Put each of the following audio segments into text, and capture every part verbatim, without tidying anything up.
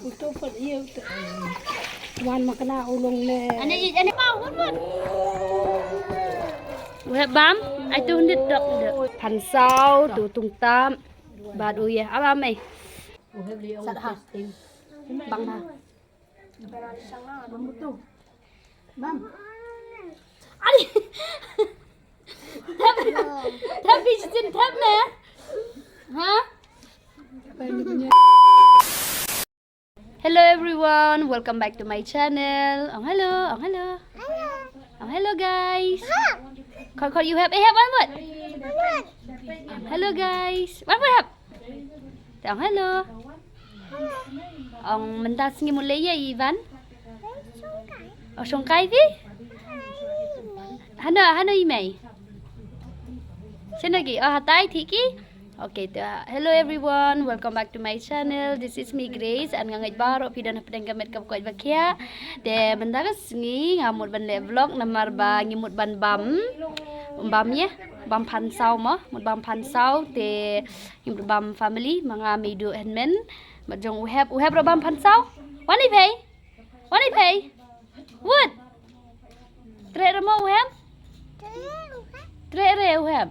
Uto pat ïa uto. Wan ma kane u long ne. Ane ïa ane pa hun mun. U hep bam, ai tu hundit dok de. Phan saw, tu tungtap. Bad u ïa, aba mei. Sat ha. Bang ha. Bam tu. Bam. Ani. Thep. Thep bi chitin thep ne. Ha? Hello everyone, welcome back to my channel. Ong hello, ong hello. Ong hello guys. Khot khot ïa u hep, eh hep wan mut. Ong hello guys. Wan mut hep. Te ong hello. Ong mynta sngi mut leh ïa i Ivan. Ong shong kai phi. Hano hano i mei. Shano ki, oh hatai thik ki. Okay, te, hello everyone, welcome back to my channel. This is me Grace, and nga ngeit baroh phi don hapdeng ka met ka ba koit ba khiah. Te mynta ka sngi nga mut ban leh vlog namar ba ngi mut ban bam. Bam ïa, bam phan saw mo, mut bam phan saw te ngi mut bam family, ma nga, mei duh, hynmen. Bad jong u hep, u hep ruh bam phan saw. Wan i phei. Wan i phei. Wut. Treh re mo u hep. Treh re u hep.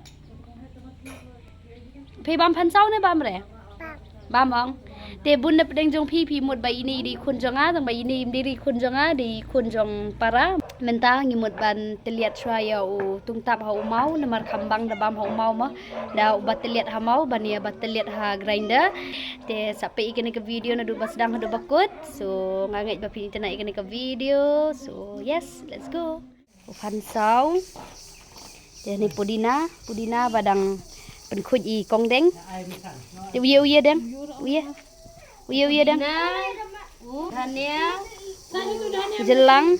Phi bam phan saw ne bam re? Bam ong. Te bun na pdeng jong phi phi mut ba ine i dei khun jong nga, tang ba ine im dei ri khun jong nga, dei khun jong para. Mynta ngi mut ban tylliat shuwa ïa u tungtap ha u maw, namar kham bang da bam ha u maw mo. Da u ba tylliat ha maw, ban ïa ba tylliat ha grinder. Te sa peit ïa kane ka video naduh ba sdang haduh ba kut. So nga ngeit ba phin ïa kane ka video. So yes, let's go. U phan saw. Te ni pudina, pudina ba dang pynkhuid i kong deng. Te u ïa u ïa deng. U ïa. U ïa u ïa deng. Dhania. Jylliew.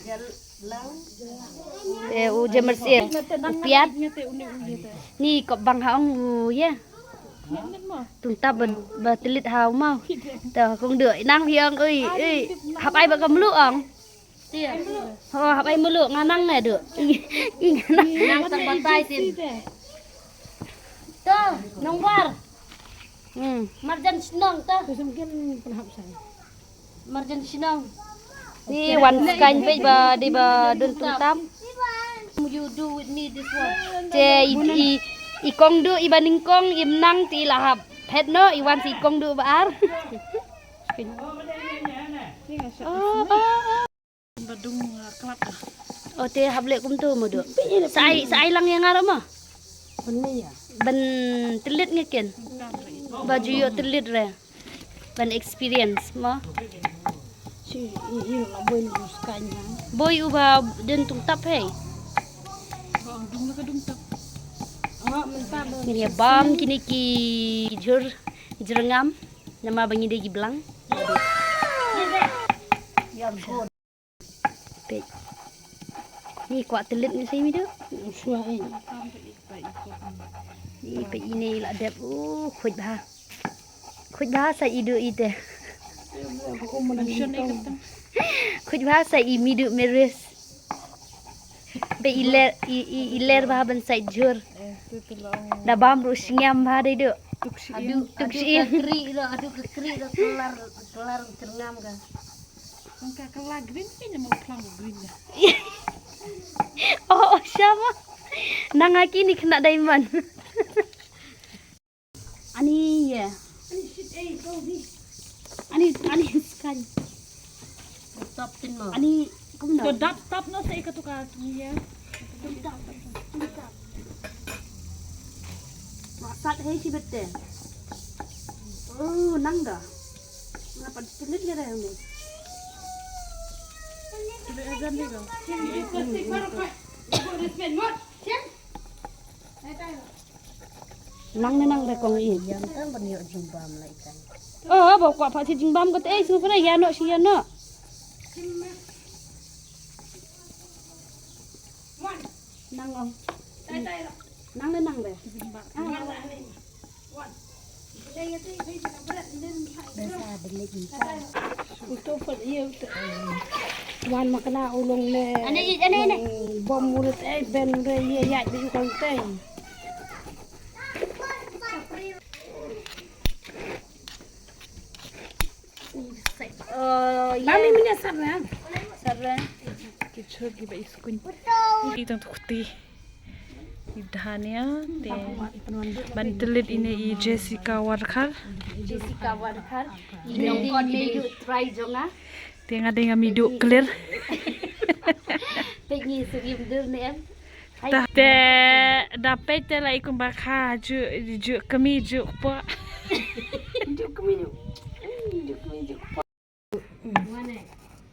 Te u jember sir. U piat. Ni kop bang ha ong u ïa. Tungtap ba, ba tylliat ha u maw. Te kong duh nang phi ong ui ui. Hap ai ba ka mluh ong. Ho hap ai mluh nga nang ne duh. Nang tang batai tin. To nong war. Hmm. Marjan shnong to. Marjan shnong. Ni wan skaiñ peit ba dei ba dun tungtap. You do with me this one. Te i, i, i kong duh i ba nyngkong i mnang te i la hap. Phet noh i wan sa i kong duh ba ar. Oh, oh, oh. Ba dung, ah, klap ah. Oh, te hap leh kumto mo duh. Sa ai, sa ai lang ïa nga ruh mo. Ban tylliat nga ken. Ba ju ïoh tylliat re. Ban experience mo. Boi u ba dun tungtap hei. Ngin ïa bam kine ki jhur jyrngam. Namar ba ngi dei ki blang. Peit. Ni kwah tylliat ngi sei mi duh. Shuwa eh. Ni peit ine i la dep. Uh, khuid bha. Khuid bha sa i duh i te. Khuid bha sa i mi duh meris. Be i ler, i, i, i ler bha ban sa i jhur. Da bam ruh shngiam bha dei duh. Adu, adu ka kri lo, adu ka kri lo, kelar, kelar jyrngam ka. Ka kala green, kane mo klang green da. Oh, oh, shama. Nang aki ni kena diamond. Ani ye. Ani, ani skan. Tap tin mo. Ani kumno. To dap tap no sa ika tuka tu ye. Masat hei si bete. Oh, nang da. Ngapa dikit ni dah ni. Nang ne nang re kong i. Yang tang ban ïoh jingbam lai kan. Oh, ba kwah pha shi jingbam ko te, eh, sngewbha ïa no shi ïa no. Nang ong. Nang ne nang re. Uto pat ïa uto. Wan ma kane u long ne. Ane, ane, ane. Bom urit eh ben re ïa ïa bi u kong teng. Mami, mini sarra. Sarra. Ki chur ki ba iskun. Ki tang tukti. I Dhania te ban tyllit ine i Jessica Warkar. Jessica Warkar. I nong kon i du try jong nga. Te nga dei nga mih duh clear. Peit ngi sngewsih dur ne em. Te da peit te la i kumba kha ju ju kmie ju kpoh. Ju kmie ju. Hmm, ju kmie ju kpoh.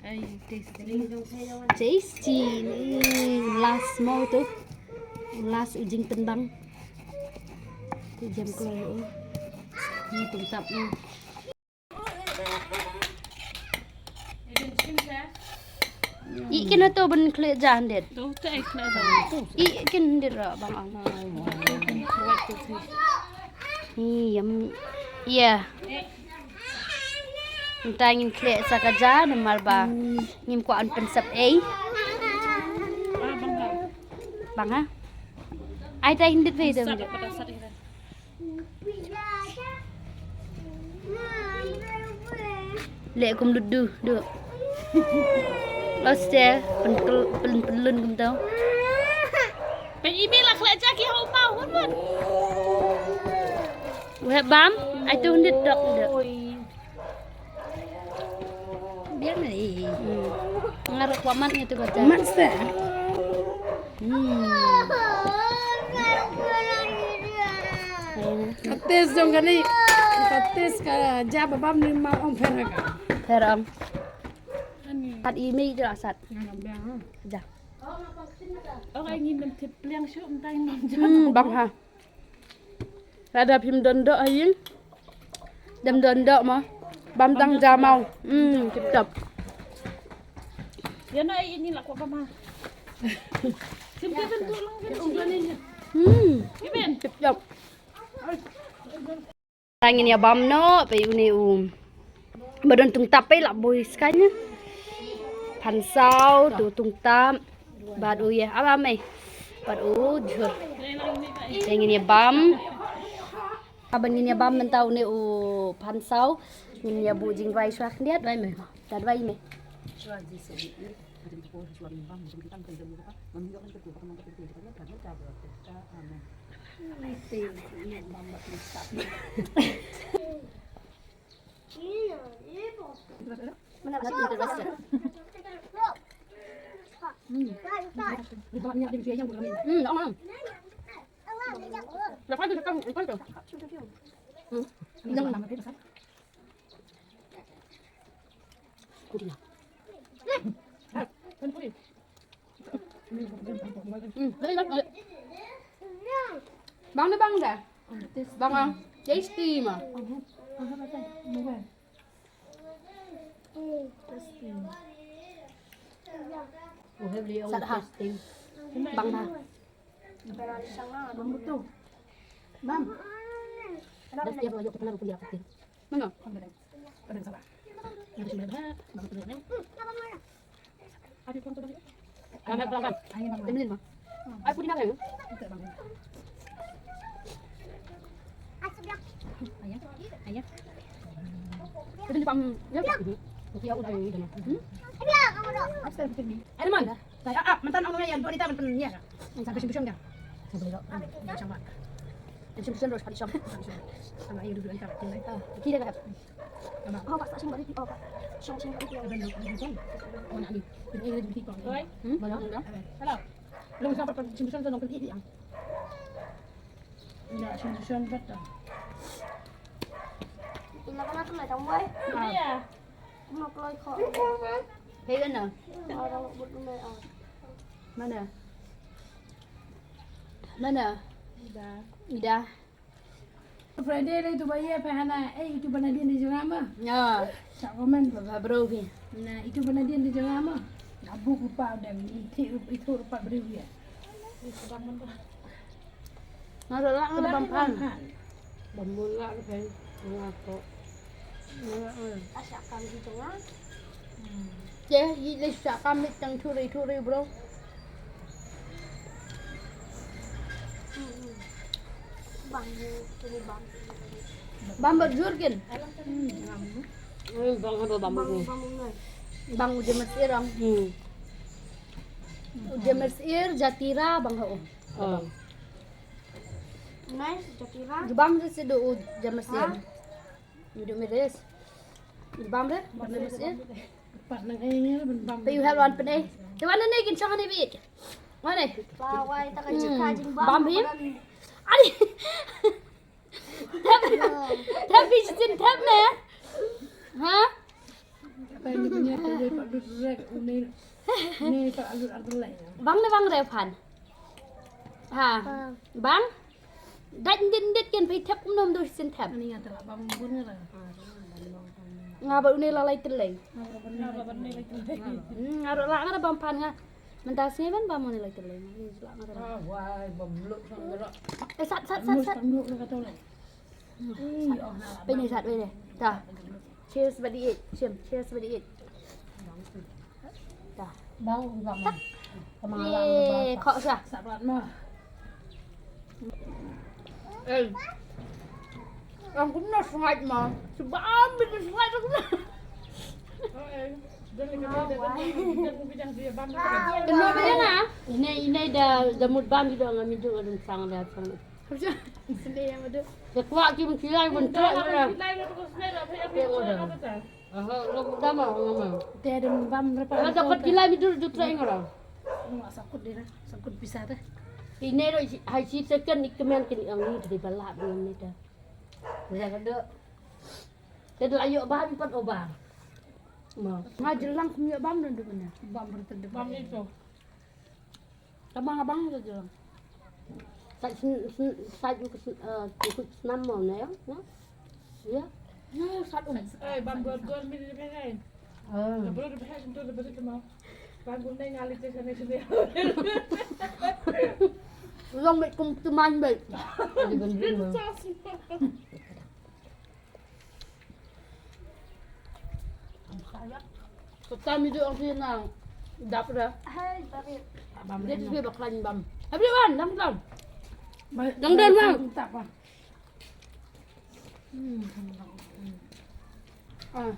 Ai, tasty. Tasty. Ni last mo tu. Last u jingpynbang. Tu jam kloi. Ni tungtap ni. Ih, kin hato ban khleh ja hyndet. Tu te ai khleh da. Ih, kin hyndet ra bang ang. Ni yam. Iya. Mynta ngin khleh sa ka ja namar ba ngim kwah ban pynsep ei. Bang ha. Ai tai hyndet ve dong. Leh kum lut du du. Los te pyn pyn pynlun kumto. Pyn imi la khleh ja ki ha u ma hun mun. Weh bam, ai tu hyndet dok dok. Biang ni. Hmm. Ngarap kuat mat ni tu kata. Mat sa. Hmm. Ka taste jong kane. Ka taste ka ja ba bam ni ma ong pher ka. Pher ong. Kat i mei je la sat. Nga biang. Ja. Ong ai ngin dem tip pliang shu mynta ngin bam ja. Hmm, bang ha. Lada phim don doh ha ïing. Dem don doh mo. Bam tang ja mo. Hmm, tip top. Ïa na ai ini la ko bam ha. Sim ke ben tu lang ke ong ni. Hmm, tip top. Ngin ïa bam noh pei une u. Ba don tungtap pei la bui skanya. Phan saw tu tungtap. Bad u ïa aba mei. Bad u jhur. Te ngin ïa bam. Aba ngin ïa bam mynta une u phan saw. Ngin ïa buh jingduwai shuwa khyndiat, duwai mei. Ta duwai mei. Bang da, bang da. Bang ah. Tasty ma. Sat ha. Bang ha. Bang betul. Bang. Mana? Mana? Mana? Ida. Ida. Friday le tu ba ïa pha hana, eh, itu ba nadien di jong nga ma. Ya. Sa comment ba ba bro phi. Na itu ba nadien di jong nga ma. Abu ku pa dem, itu itu rupa bro ya. Nga rala nga bam phan. Bam mula le phan. Nga ko. Nga. Asa kam di jong nga. Che, i le sa kam mit tang churi churi bro. Bam, ini bam. Bam berjur kin. Hmm, bang haba bang. Bang, bang, bang. Bang u Jamersir ang. Hmm. U Jamersir, Jatira, bang ha u. Oh. Nai, Jatira. Bang de sidu u Jamersir. Ha? Midu miris. Bam re, bam re mas eh. Pat nang eh ngi ban bam. Te yu hel wan pen eh. Te wan ne kin chang ne bi. Wan ne. Ba wai ta ka chika jing bam. Bam hi. Ani. Tap. Tap bi chin tap ne. Ha? Apa yang dia punya tu dia pat dut rek uni. Ni pat alut ardulai. Bang ne bang re pan. Ha. Bang. Dait ndit ndit kin phi thep kum nom du shisien thep. Ani nga te la bam bun nga la. Nga ba une la lai tele. Nga ba une la tele. Hmm, nga ro la nga da bam pan nga. Mynta sngi ban bam une lai tele. Nga la nga da. Ah, wai, bam lut nga ro. Eh, sat, sat, sat, sat. Bam lut nga to le. Ih, oh, na la. Pe ni sat, pe ni. Ta. Cheers ba di it. Cheers ba di it. Dah. Bang, bang. Tak. Kemala. Eh, kok sah. Sabar mah. Eh. Ang kumno sngaid ma. Sebab ambil sngaid aku. Oh, eh. Kena apa ya, Nga? Ini, ini dah, dah mut bang gitu, ngambil tu, ada sang, ada sang. Sendiri yang ada. Sekuat kim kilai bentuk. Aha, lo dama ngama. Te dem bam berapa? Ada kot kilai midur jutra ingora. Nggak sakut dia, sakut bisa deh. Ini lo hai si second ikmen kini ang ni tadi balak belum ni dah. Udah ada. Te do ayo bam pat obar. Ma. Nga jelang kum yo bam don do benda. Bam bertedep. Bam itu. Tama nga bang ka jong. Sa sa sa ju ka snam mo ne ya. Ya. Ya sa um. Eh, bam dua dua mi de phe. Ah. Bro de phe tu de phe tu mo. Bam gum ne ngali te sa ne sini. Long me kum tu man be. Di ben ring mo. Kota mi duk ang phi nang dap dah. Hai, bam. Dia tu bak lain bam. Habis wan, dang dang. Dang dang bam. Tak apa. Hmm. Ah,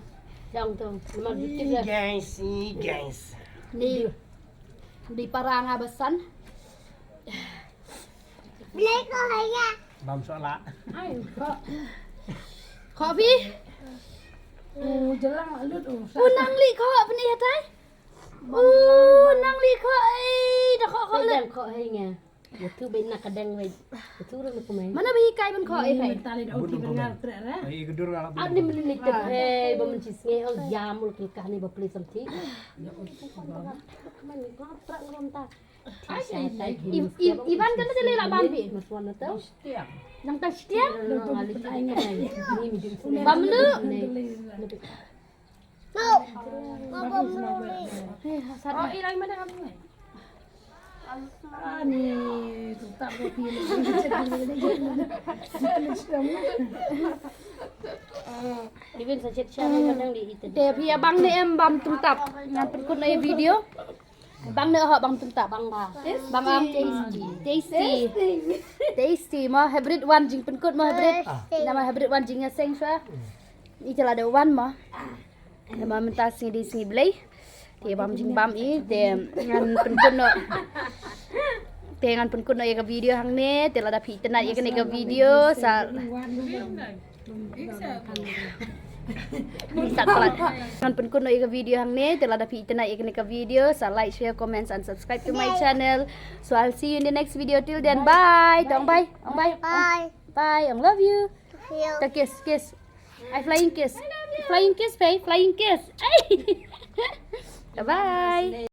dang dang. Nama duk ya. Guys, guys. Ni. Di parang abasan. Blei ko haya. Bam sola. Ai, ko. Ko bi? Oh, jelang lut oh. U nang li ko bni hatai? Oh, nang li ko ai da ko ko le. Ko hai nga. Betul ben nak kadang ben. Betul dah aku main. Mana bi kai ben ko ai pai? Tali dah uti ben ngar trek eh. Ai gedur ngar. Ani meli ni te hai ba mencis ngai ong jam ul kah ni ba play samti. Ivan kan tadi lah bambi. Nang tak setia? Bam lu. Eh, sat. Ani, tu tak kopi ni. Even sa chet siya na kadang di ite. Te phi bang ne em bam tungtap. Ngan pynkut na video. Bang ne ho bam tungtap bang ba. Bang am tasty. Tasty. Tasty mo hybrid one jingpynkut mo hybrid. Nama hybrid one jingïaseng sa. Ite la da one mo. Nama mynta sngi dei sngi Blei. Te bam jingbam i te ngan pynkut noh. Te ngan pynkut noh ïa ka video hangne te lada phi itynnad ïa kane ka video sa Sat palat. Ngan pynkut noh ïa ka video hangne te lada phi itynnad ïa kane ka video sa like, share, comments and subscribe to my channel. So I'll see you in the next video. Till then, bye. Tong bye. Ong bye. Bye. Bye. Ong love you. Ta kiss, kiss. Ai flying kiss. Flying kiss, Faye. Flying kiss. Ai. Bye bye.